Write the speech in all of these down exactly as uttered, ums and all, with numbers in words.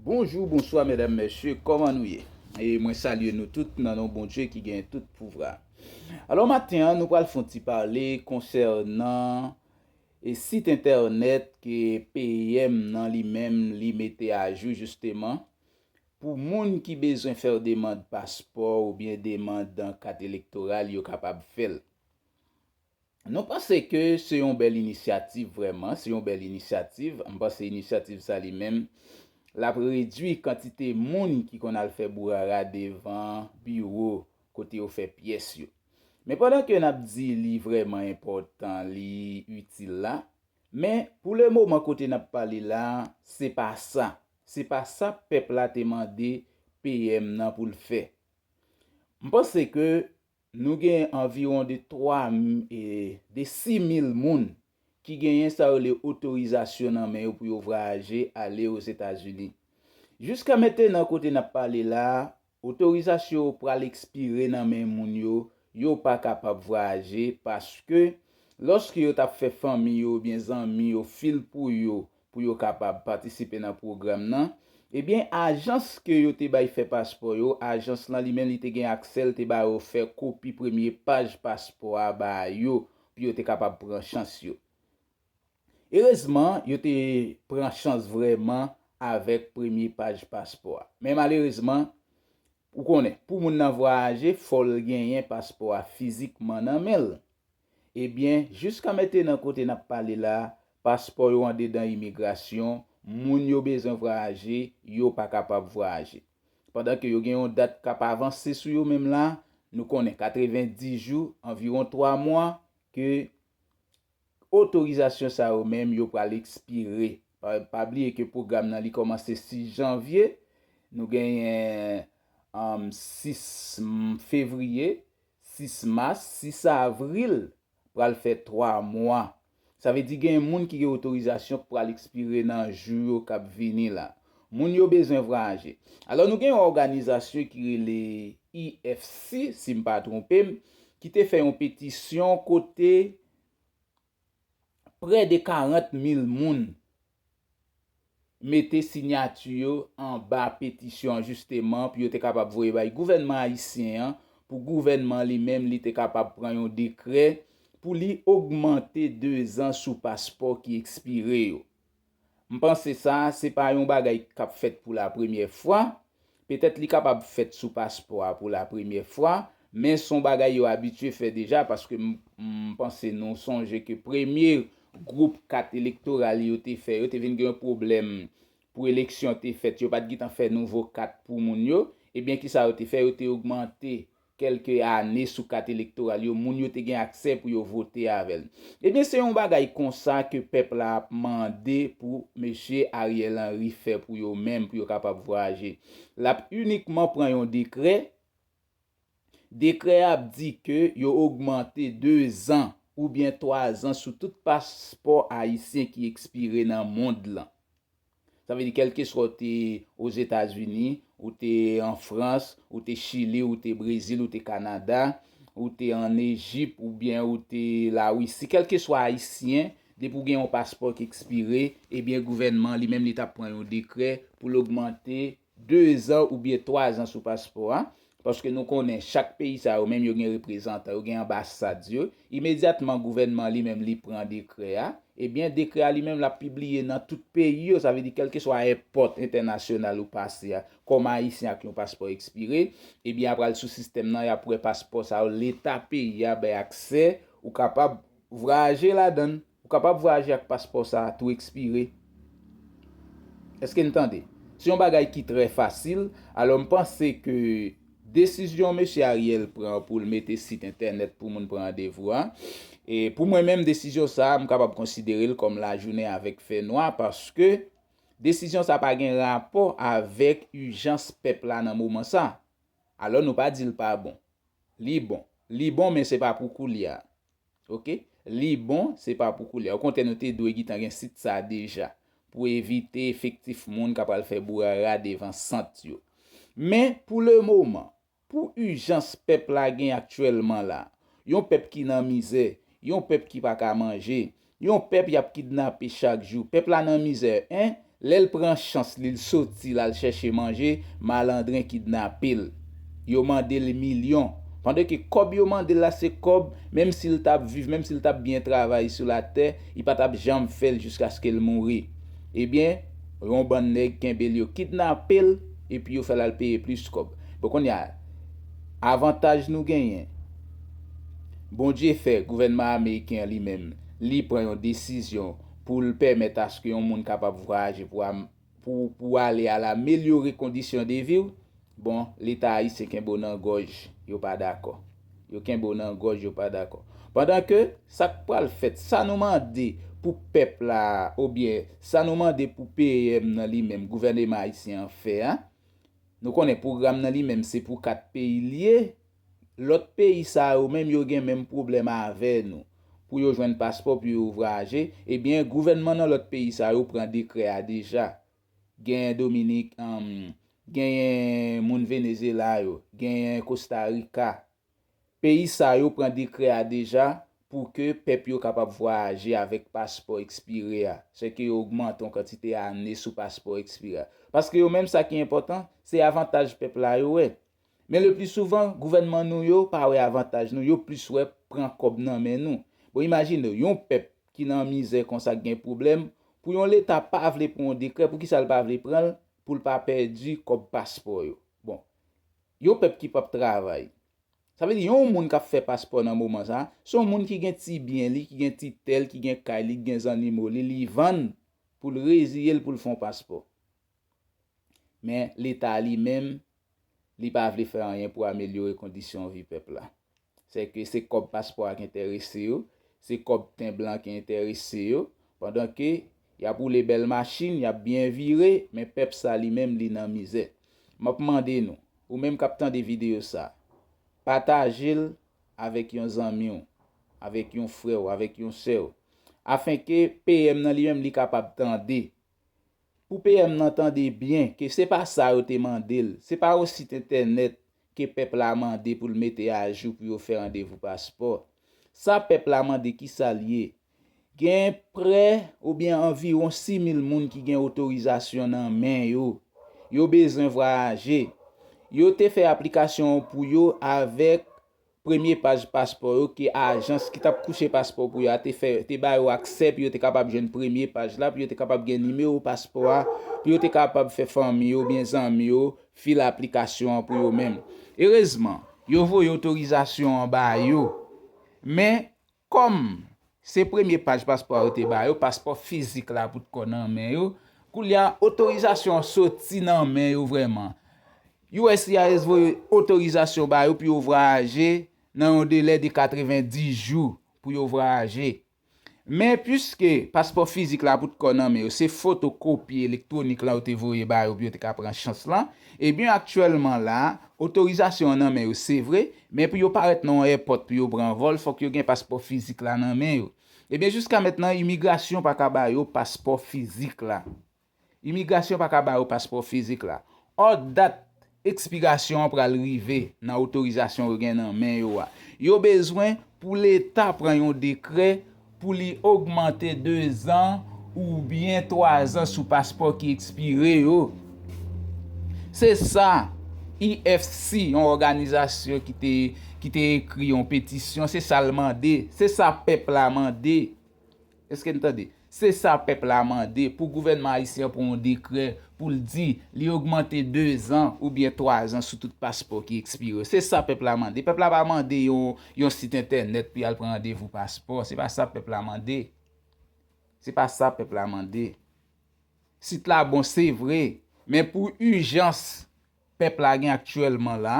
Bonjou, bonswa, medam, mesye, kòman nou ye? E mwen salye nou tout nan non Bondye ki gen tout pouvwa. Alò, maten an, nou pral fè yon ti pale konsènan e sit entènèt ke P M nan li menm li mete ajou jisteman pou moun ki bezwen fè demann paspò oubyen demann kat elektoral yo kapab fè l. Nou panse ke se yon bèl inisyativ vrèman, se yon bèl inisyativ. M panse inisyativ sa li menm, l ap redui kantite moun ki konn al fè bourara devan biwo kote yo fè pyès yo. Men pandan ke n ap di li vrèman enpòtan, li itil la, men pou le moman kote n ap pale la, se pa sa. Se pa sa pèp la te mande P M nan pou l fè. M panse ke nou gen anviwon de twa m- e de sis mil moun ki genyen sa yo rele otorizasyon nan men yo pou yo vwayaje ale Ozetazini. Jiska mentenan kote n ap pale la, otorizasyon yo pral ekspire nan men moun yo, yo pa kapab vwayaje paske lòske yo t ap fè fanmi yo oubyen zanmi yo fil pou yo pou yo kapab patisipe nan pwogram nan, ebyen ajans ke yo te bay fè paspò yo, ajans lan li menm li te gen aksè, l te ba yo fè kopi premye paj paspò a ba yo pou yo te kapab pran chans yo. Erezman, yo te pran chans vrèman avèk premye paj paspò a. Men malerezman, ou konnen, pou moun nan vwayaje, fò l genyen paspò a fizikman nan men l. Ebyen, jiska mentenan kote n ap pale la, paspò yo andedan imigrasyon, moun yo bezwen vwayaje, yo pa kapab vwayaje. Pandan ke yo gen yon dat k ap avanse sou yo menm la, nou konnen katrevenndis jou, anviwon twa mwa, ke otorizasyon sa yo menm yo pral ekspire. Pa, pa bliye ke pwogram nan li kòmanse sis janvye, nou genyen um, sis fevriye, sis mas, sis avril, pral fè twa mwa. Sa vle di gen moun ki gen otorizasyon k pral ekspire nan jou yo k ap vini la. Moun yo bezwen vwayaje. Alò nou gen yon òganizasyon ki rele I F C, si m pa twonpe m, ki te fè yon petisyon kote prè de karant mil moun mete siyati yo anba petisyon an jisteman pou yo te kapab voye bay gouvènman ayisyen an, pou gouvènman li menm li te kapab pran yon dekrè pou li ogmante dezan sou paspò ki ekspire yo. M panse sa se pa yon bagay k ap fèt pou la premyè fwa. Petèt li kapab fèt sou paspò a pou la premyè fwa, men se yon bagay yo abitye fè deja paske m, m panse nou sonje ke premye gwoup kat elektoral yo te fè, yo te vin gen yon pwoblèm pou eleksyon te fèt, yo pa t gentan fè nouvo kat pou moun yo, ebyen kisa yo te fè? Yo te ogmante kèlke ane sou kat elektoral yo, moun yo te gen aksè pou yo vote avè l. Ebyen, se yon bagay konsa ke pèp la ap mande pou mesye Ariel Henry fè pou yo menm, pou yo kapab vwayaje. L ap inikman pran yon dekrè. Dekrè a ap di ke yo ogmante dezan oubyen twazan sou tout paspò ayisyen ki ekspire nan mond lan. Sa vle di kèlkeswa w te Ozetazini, ou te an Frans, ou te Chili, ou te Brezil, ou te Kanada, ou te an Ejip, oubyen ou te Larisi, kèlkeswa ayisyen, depi w gen yon paspò k ekspire, ebyen gouvènman li menm li t ap pran yon dekrè pou l ogmante dezan oubyen twazan sou paspò a. Paske nou konnen chak peyi sa yo menm yo gen reprezantan, yo gen anbasad yo. Imedyatman gouvènman li menm li pran dekrè a, ebyen dekrè a li menm l ap pibliye nan tout peyi yo, sa vle di kèlkeswa èpòt entènasyonal ou pase a, kòm ayisyen ak yon paspò ekspire, ebyen apral sou sistèm nan y ap wè paspò sa yo leta peyi a bay aksè ou kapab vwayaje ladan l. Ou kapab vwayaje ak paspò sa a tou ekspire. Èske n tande? Se yon bagay ki trè fasil. Alò m panse ke desizyon mesye Ariel pran pou l mete sit entènèt pou moun pran randevou a, e pou mwen menm desizyon sa a m kapab konsidere l kòm lajounen avèk fènwa paske desizyon sa a pa gen rapò avèk ijans pèp la nan moman sa. Alò nou pa di l pa bon. Li bon. Li bon men se pa pou koulye a. Oke? Li bon, se pa pou koulye a. Okontrè nou te dwe gentan gen sit sa a deja pou evite efektif moun k ap al fè bourara devan sant yo. Men pou le moman, pou ijans pèp la gen aktyèlman la, yon pèp ki nan mizè, yon pèp ki pa ka manje, yon pèp y ap kidnape chak jou, pèp la nan mizè, en, Lè l pran chans li, l soti, l al chèche manje, malandren kidnape l. Yo mande l milyon. Pandan ke kòb yo mande l la se kòb, menm si l t ap viv, menm si l t ap byen travay sou latè, li pa t ap janm fè l jiskaske l mouri. Ebyen, yon bann nèg kenbe l, yo kidnape l, epi yo fè l al peye plis kòb. Bon, kounye a, avantaj nou genyen, Bondye fè gouvènman ameriken an li menm, li pran yon desizyon pou l pèmèt aske yon moun kapab vwayaje pou, am- pou, pou ale al amelyore kondisyon de vi w. Bon, Leta ayisyen kenbe w nan gòj, yo pa dakò. Yo kenbe w nan gòj, yo pa dakò. Pandan ke sa k pral fèt, sa nou mande pou pèp la, oubyen sa nou mande pou P M nan li menm, gouvènman ayisyen an fè a, nou konnen pwogram nan li menm se pou kat peyi l ye. Lòt peyi sa yo menm, yo gen menm pwoblèm avè nou. Pou yo jwenn paspò, pou yo vwayaje, ebyen, gouvènman nan lòt peyi sa yo pran dekrè a deja. Genyen Dominik, um, genyen moun Venezyela yo, genyen Kosta Rika. Peyi sa yo pran dekrè a deja pou ke pèp yo kapab vwayaje avèk paspò ekspire a. Sèke yo ogmante yon kantite ane sou paspò ekspire a. Paske yo menm, sa ki enpòtan, se avantaj pèp la yo wè. Men le pli souvan, gouvènman nou yo pa wè avantaj nou, yo plis wè pran kòb nan men nou. Bon, imajine w, yon pèp ki nan mizè konsa, k gen pwoblèm, pou yon Leta pa vle pran yon dekrè, poukisa l pa vle pran l? Pou l pa pèdi kòb paspò yo. Bon, yon pèp ki p ap travay. Sa vle di, yon moun k ap fè paspò nan moman sa, se yon moun ki gen ti byen li, ki gen ti tè l, ki gen kay li, ki gen zannimo li, li vann pou l reziye l pou l fè yon paspò. Men Leta li menm, li pa vle fè anyen pou amelyore kondisyon vi pèp la. Sèke se kòb paspò a k enterese yo, se kòb ten blan ki enterese yo, pandan ke y ap woule bèl machin, y ap byen vire, men pèp sa li menm, li nan mizè. M ap mande nou, ou menm k ap tande videyo sa, pataje l avèk yon zanmi w, avèk yon frè w, avèk yon sè w, afenke P M nan li menm li kapab tande. Pou P M nan tande byen ke se pa sa yo te mande l, se pa yon sit entènèt ke pèp la mande pou l mete ajou pou yo fè randevou paspò. Sa pèp la mande, kisa l ye? Gen prè oubyen anviwon sis mil moun ki gen otorizasyon nan men yo. Yo bezwen vwayaje. Yo te fè aplikasyon an pou yo avèk premye paj paspò yo ke ajans ki t ap kouche paspò pou yo a te fè, te ba yo aksè pou yo te kapab jwenn premye paj la, pou yo te kapab gen nimewo paspò a, pou yo te kapab fè fanmi yo oubyen zanmi yo file aplikasyon an pou yo menm. Erezman, yo voye otorizasyon an ba yo. Men, kòm se premye paj paspò a yo te ba yo, paspò fizik la potkò nan men yo, koulye a otorizasyon an soti nan men yo vrèman. U S C I S voye otorizasyon ba yo pou yo vwayaje nan yon delè de katrevenndis jou pou yo vwayaje. Men piske paspò fizik la potkò nan men yo, se fotokopye elektwonik la yo te voye ba yo pou yo te ka pran chans lan, ebyen aktyèlman la, otorizasyon an nan men yo, se vre, men pou yo parèt nan yon èpòt pou yo pran vòl, fòk yo gen paspò fizik la nan men yo. Ebyen, jiska mentnan, imigrasyon pa ka ba yo paspò fizik la. Imigrasyon pa ka ba yo paspò fizik la. Ò, dat ekspirasyon an pral rive nan otorizasyon yo gen nan men yo a. Yo bezwen pou Leta pran yon dekrè pou li ogmante dezan oubyen twazan sou paspò ki ekspire yo. Se sa I F C, yon òganizasyon ki te, ki te ekri yon petisyon, se sa l mande, se sa pèp la mande. Èske n tande? Se sa pèp la mande, pou gouvènman ayisyen pran yon dekrè pou l di li ogmante dezan oubyen twazan sou tout paspò ki ekspire yo. Se sa pèp la mande. Pèp la pa mande yon, yon sit entènèt pou y al pran randevou paspò. Se pa sa pèp la mande. Se pa sa pèp la mande. Sit la bon, se vre, men pou ijans pèp la gen aktyèlman la,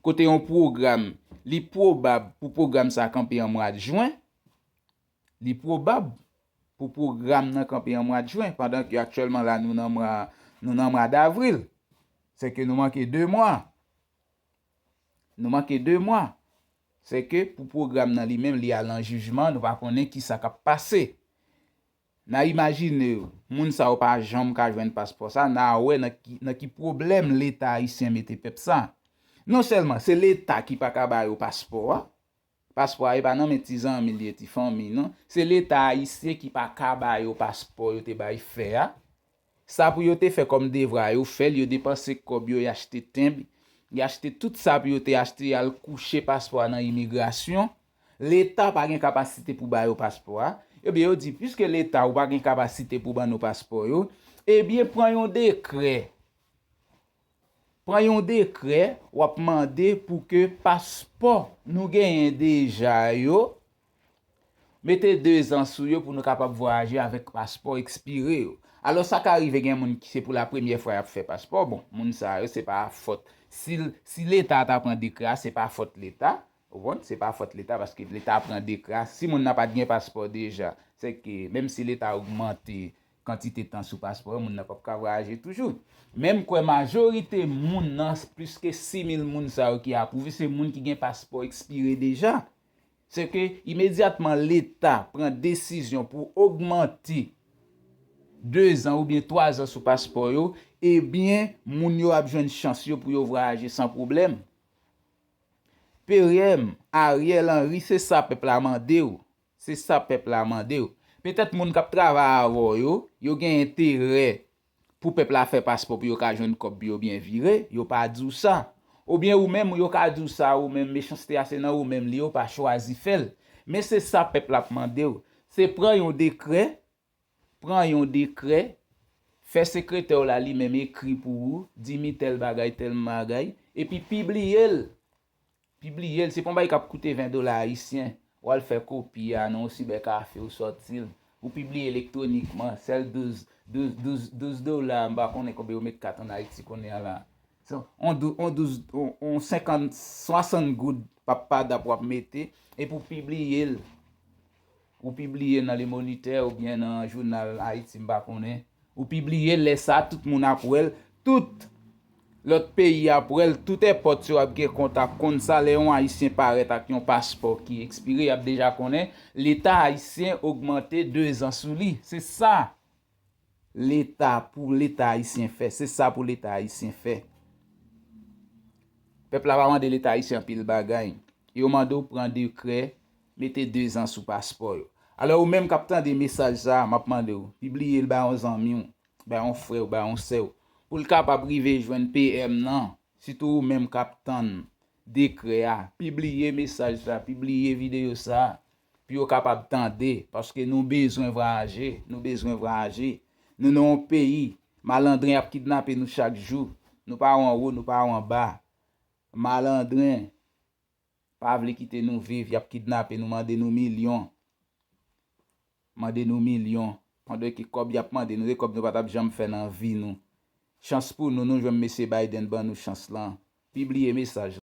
kote yon pwogram, li pwobab pou pwogram sa kanpe an mwa jen, li pwobab pou pwogram nan kanpe an mwa jen, pandan ke aktyèlman la, nou nan mwa, nou nan mwa davril. Sèke nou manke de mwa. Nou manke de mwa. Sèke pou pwogram nan li menm, li al an jijman, nou pa konnen kisa k ap pase. N a imajine, moun sa yo pa janm ka jwenn paspò sa, n a wè nan ki, nan ki pwoblèm Leta ayisyen mete pèp sa. Non sèlman se Leta ki pa ka ba yo paspò a, paspò a e pa nan men ti zanmi l ye, ti fanmi, non. Se Leta ayisyen ki pa ka ba yo paspò yo te bay fè a. Sa pou yo te fè kòm devwa, yo fè l, yo depanse kòb yo, y achte tenb, y achte tout sa pou yo te achte, y al kouche paspò a nan imigrasyon. Leta pa gen kapasite pou ba yo paspò a. Ebyen, yo di, piske Leta ou pa gen kapasite pou ban nou paspò yo, ebyen, pran yon dekrè. Pran yon dekrè, w ap mande pou ke paspò nou genyen deja yo, mete de zan sou yo pou nou kapab vwayaje avèk paspò ekspire yo. Alò, sa ka rive gen moun ki se pou la premyè fwa y ap fè paspò. Bon, moun sa yo, se pa fòt. Si, si Leta ta pran dekrè a, se pa fòt Leta. Ou konprann? Se pa fòt Leta, paske Leta pran dekrè a. Si moun nan pa t gen paspò deja, se ke menm si Leta ogmante kantite tan sou paspò yo, moun nan p ap ka vwayaje toujou. Men m kwè majorite moun nan, plis ke sis mil moun sa yo ki apwouve, se moun ki gen paspò ekspire deja. Se ke imedyatman Leta pran desizyon pou ogmante de zan oubyen twa zan sou paspò yo, ebyen, moun yo ap jwenn chans yo pou yo vwayaje san pwoblèm. P R M, Ariel Henry, se sa pèp la mande w. Se sa pèp la mande w. Petèt moun k ap travay avè w yo, yo gen enterè pou pèp la fè paspò pou yo ka jwenn kòb pou yo byen vire, yo pa di w sa. Oubyen ou menm, yo ka di w sa, ou menm, mechanste a se nan ou menm li, ou pa chwazi fè l. Men se sa pèp la ap mande w. Se pran yon dekrè, pran yon dekrè, fè sekretè w la li menm ekri pou ou, di mi tèl bagay, tèl bagay, epi pibliye l. Pibliye l, se pa yon bagay k ap koute ven dola ayisyen. W al fè kopi a nan yon sibè kafe ou sòti l. Ou pibliye elektwonikman, sèl douz, douz, douz, douz dola, m pa konnen konbyen yo met kat ann Ayiti kounye a la. So, on dou-, on douz, on, on senkant, swasant goud p ap pa dap w ap mete, epi w pibliye l. Ou pibliye nan Le Moniteur oubyen nan jounal Ayiti, m pa konnen. Ou pibliye, lè sa a, tout moun ap wè l, tout lòt peyi ap wè l, tout èpòt yo ap gen kontak konn sa, lè yon Ayisyen parèt ak yon paspò ki ekspire, y ap deja konnen Leta ayisyen ogmante de zan sou li. Se sa Leta pou Leta ayisyen fè. Se sa pou Leta ayisyen fè. Pèp la pa mande Leta ayisyen anpil bagay. Yo mande w pran dekrè, mete de zan sou paspò yo. Alò, ou menm k ap tande mesaj sa a, m ap mande w, pibliye l bay yon zanmi w, bay yon frè w, bay yon sè w, pou l kapab rive jwenn P M nan, sitou ou menm k ap tann dekrè a, pibliye mesaj sa, pibliye videyo sa, pou yo kapab tande, paske nou bezwen vwayaje, nou bezwen vwayaje. Nou nan yon peyi, malandren ap kidnape nou chak jou. Nou pa wè anwo, nou pa wè anba. Malandren pa vle kite nou viv, y ap kidnape nou, mande nou milyon. Mande nou milyon. Pandan ke kòb y ap mande nou, se kòb nou pa t ap janm fè nan vi nou. Chans pou nou, nou jwenn mesye Biden ban nou chans lan. Pibliye mesaj